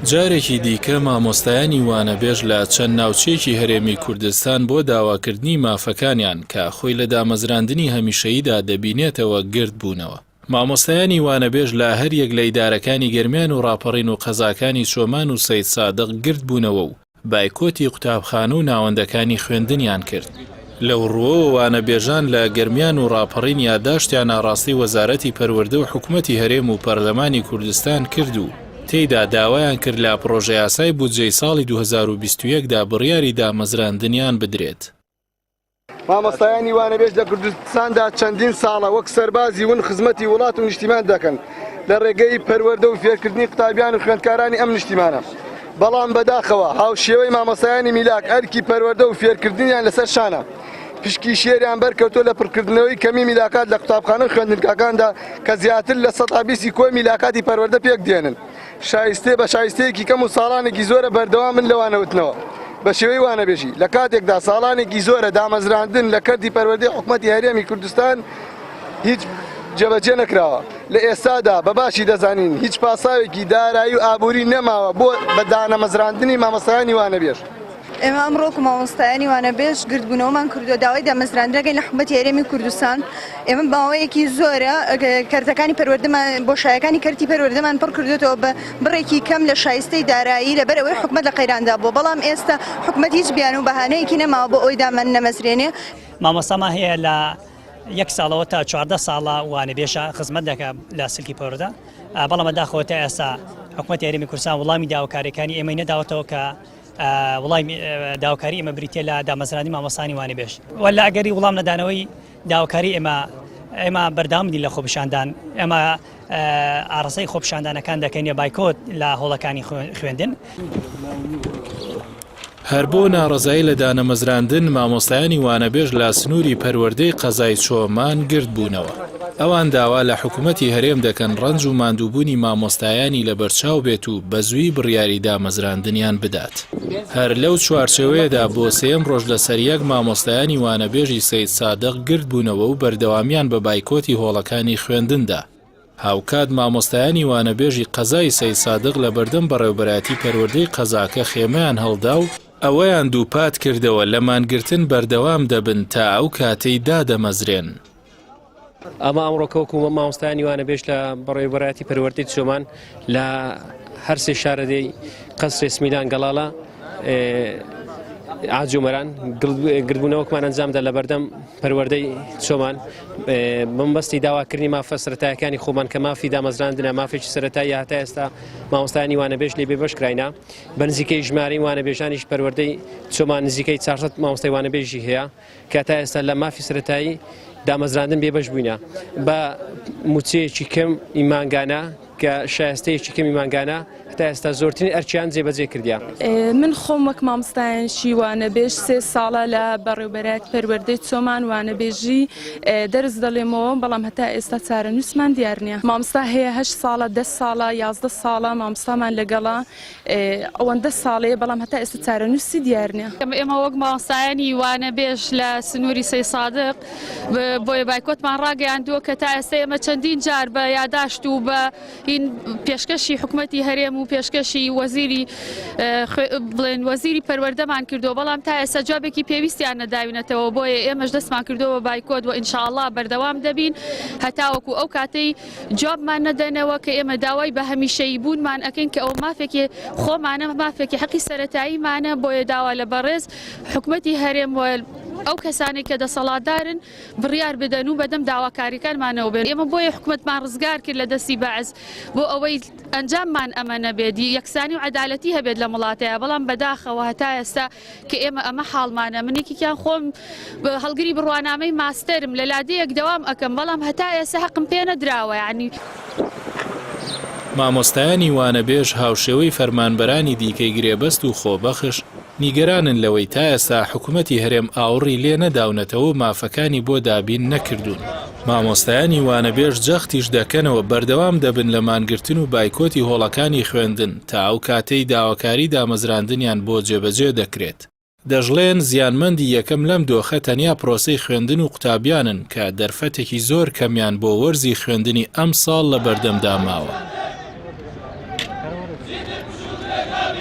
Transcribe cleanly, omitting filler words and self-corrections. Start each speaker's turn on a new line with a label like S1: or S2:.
S1: جارێکی دیکە مامۆستایانی وانەبێژ لە چەند ناوچەیەکی هەرێمی کوردستان بۆ داواکردنی مافەکانیان کە خۆی لە دامەزراندنی هەمیشەییدا دەبینێتەوە گرد بوونەوە. مامۆستایانی وانەبێژ لە هەریەک لە ئیدارەکانی گەرمیان و ڕاپەڕین و قەزاکانی چۆمان و سەیدسادق گرد بوونەوە و بایکۆتی قوتابخانە و ناوەندەکانی خوێندنیان کرد. لەو ڕووەوە وانەبێژان لە گەرمیان و ڕاپەڕین یاداشتیان ئاڕاستەی وەزارەتی پەروەردە و حکومەتی هەرێم و پەرلەمانی کوردستان کرد و تێیدا داوایان کرد لە پڕۆژەیاسای بودجەی ساڵی 2021 دا بڕیاری دامەزراندنیان بدرێت.
S2: مامۆستایانی وانەبێژ لە کوردستاندا چەندین ساڵە وەک سەربازی ون خزمەتی وڵات و نیشتیمان دەکەن لە ڕێگەی پەروەردە و فێرکردنی قوتابیان و خوێندکارانی ئەم نیشتیمانە بەڵام بەداخەوە هاوشێوەی مامۆستایانی میلاک ئەرکی پەروەردە و فێرکردنیان لەسەر شانە پشکی شێریان بەرکەوتووە لە پڕکردنەوەی کەمی میلاکات لە قوتابخانە و خوێندنگاکاندا کە زیاتر لە 120 کۆی میلاکاتی پەروەردە پێک دێنن. شایستەی بە شایستەیەکی کەم و ساڵانێکی زۆرە بەردەوامن لە وانەوتنەوە بە شێوەی وانەبێژی، لە کاتێکدا ساڵانێکی زۆرە دامەزراندن لە کەرتی پەروەردەی حکومەتی هەرێمی کوردستان هیچ جێبەجێ نەکراوە، لە ئێستادا بە باشی دەزانین هیچ پاساوێکی دارایی و ئابووری نەماوە بۆ بە دانەمەزراندنی مامۆستایانی وانەبێژ.
S3: ئێمە ئەمڕۆ وەکو مامۆستایانی وانەبێژ گردبوونەوەمان کردووە داوای دامەزراندنەکەین لە حکومەتی هەرێمی کوردستان ئێمە ماوەیەکی زۆرە کەرتەکانی پەروەردەمان بۆشایەکانی کەرتی پەروەردەمان پڕ کردوێتەوە بە بڕێکی کەم لە شایستەی دارایی لەبەر ئەوەی حکومەت لە قەیراندا بووە بەڵام ئێستا حکومەت هیچ بیان و بەهانەیەکی نەماوە بۆ ئەوەی دامان نەمەزرێنێ.
S4: مامۆستامان هەیە لە یەک ساڵەوە تا 14 ساڵە وانەبێژە خزمەت دەکات لە سلکی پەروەردە بەڵام بەداخەوە تا ئێستا حکومەتی هەرێمی کوردستان وڵامی داواکاریەکانی ئێمەی نەداوەتەوە کە وڵامی داواکاری ئێمە بریتە لە دامەزراندنی مامۆستانی وانەبێژ و لە ئەگەری وڵام نەدانەوەی داواکاری ئێمە ئێمە بەردەوام دین لە خۆپیشاندان ئێمە ئاڕاستەی خۆپیشاندانەکان دەکەین یا بایکۆت لە هۆڵەکانی خوێندن.
S1: هەر بۆ ناڕەزایی لە دانەمەزراندن مامۆستایانی وانەبێژ لە سنووری پەروەردەی قەزای چۆمان گردبوونەوە. ئەوان داوا لە حکومەتی هەرێم دەکەن ڕەنج و ماندووبوونی مامۆستایانی لەبەرچاو بێت و بەزوویی بڕیاری دامەزراندنیان بدات. هەر لەو چوارچێوەیەدا بۆ سێیەم ڕۆژ لەسەر یەک مامۆستایانی وانەبێژی سەیدسادق گردبوونەوە و بەردەوامیان بە بایکۆتی هۆڵەکانی خوێندن دا. هاوکات مامۆستایانی وانەبێژی قەزای سەیدسادق لەبەردەم بەڕێوبەرایەتی پەروەردەی قەزاکە خێمەیان هەڵدا و ئەوەیان دووپات کردەوە لە مانگرتن بەردەوام دەبن تا ئەو کاتەی دادەمەزرێن.
S5: ئەمە ئەمڕۆکە وەکو مامۆستایانی وانەبێژ لە بەڕێوەبەرایەتی پەروەردەی چۆمان لە هەرسێ شارەدێی قەسرێ سمیلان گەڵاڵە ئاجومەران گردبوونەوەکمان ئەنجامدا لە بەردەم پەروەردەی چۆمان بمبەستی داواکردنی مافە سەرەتایەکانی خۆمان کە مافی دامەزراندنە مافێکی سەرەتایی هەتا ئێستا مامۆستایانی وانەبێژ لێ بێبەش کراینە بە نزیکەی ژمارەی وانەبێژانیش پەروەردەی چۆمان نزیکەی 400 مامۆستای وانەبێژی هەیە کە تا ئێستا لە مافی سەرەتایی دامەزراندن بێبەش بووینە بە موچەیەکی کەم مانگانە کە شایستەیەکی کەمی مانگانە هەتا ئێستا زۆرترین ئەرکیان جێبەجێ کردیە.
S6: من خۆم وەک مامۆستایەکی وانەبێژ سێ ساڵە لە بەڕێوبەرایەتی پەروەردەی چۆمان وانەبێژی دەرس دەڵێمەوە بەڵام هەتا ئێستا چارەنووسمان دیار نییە. مامۆستا هەیە هەشت ساڵە، دە ساڵە، 11 ساڵە مامۆستامان لەگەڵە ئەوەندە ساڵەیە بەڵام هەتا ئێستا چارەنووسی دیار نییە.
S7: ئێمە وەک مامۆستایانی وانەبێژ لە سنووری سەیدسادق بۆیە بایکۆتمان ڕاگەیاندووە کە تا ئێستا ئێمە چەندین جار بە یاداشت و بە هین پێشکەشی حکومەتی هەرێم و پێشکەشی وەزیری بڵێن وەزیری پەروەردەمان کردووە بەڵام تا ئێستا جوابێکی پێویستیان نەداوینەتەوە بۆیە ئێمەش دەستمان کردووە بە بایکۆت و ئینشاءاللە بەردەوام دەبین هەتاوەکو ئەو کاتەی جوابمان نەدەنەوە کە ئێمە داوای بە هەمیشەیی بوونمان ئەکەین کە ئەوە مافێکی خۆمانە مافێکی حەقی سەرەتاییمانە بۆیە داوا لە بەڕێز حکومەتی هەرێم و ئەو کەسانەی کە دەسەڵاتدارن بڕیار بدەن و بەدەم داواکاریەکانمانەوە بێن ئێمە بۆیە حکومەتمان ڕزگار کرد لە دەستی بەعس بۆ ئەوەی ئەنجاممان ئەمە نەبێت یەکسانی و عەدالەتی هەبێت لەم وڵاتەیە بەڵام بەداخەوە هەتا ئێستا کە ئێمە ئەمە حاڵمانە من یەکێکیان خۆم هەڵگری بڕوانامەی ماستەرم لە لادێیەک دەوام ئەکەم بەڵام هەتا ئێستا هەقم پێ نەدراوە یانی.
S1: مامۆستایانی وانەبێژ هاوشێوەی فەرمانبەرانی دیکەی گرێبەست و خۆبەخش، نیگەرانن لەوەی تا ئێستا حکومەتی هەرێم ئاوڕی لێ نەداونەتەوە و مافەکانی بۆ دابین نەکردوون. مامۆستایانی وانەبێژ جەختیش دەکەنەوە بەردەوام دەبن لە مانگرتن و بایکۆتی هۆڵەکانی خوێندن تا ئەو کاتەی داواکاری دامەزراندنیان بۆ جێبەجێ دەکرێت. دەشڵێن، زیانمەندی یەکەم لەم دۆخە تەنیا پرۆسەی خوێندن و قوتابیانن کە دەرفەتێکی زۆر کەمیان بۆ وەرزی خوێندنی ئەمساڵ لەبەردەمدا ماوە.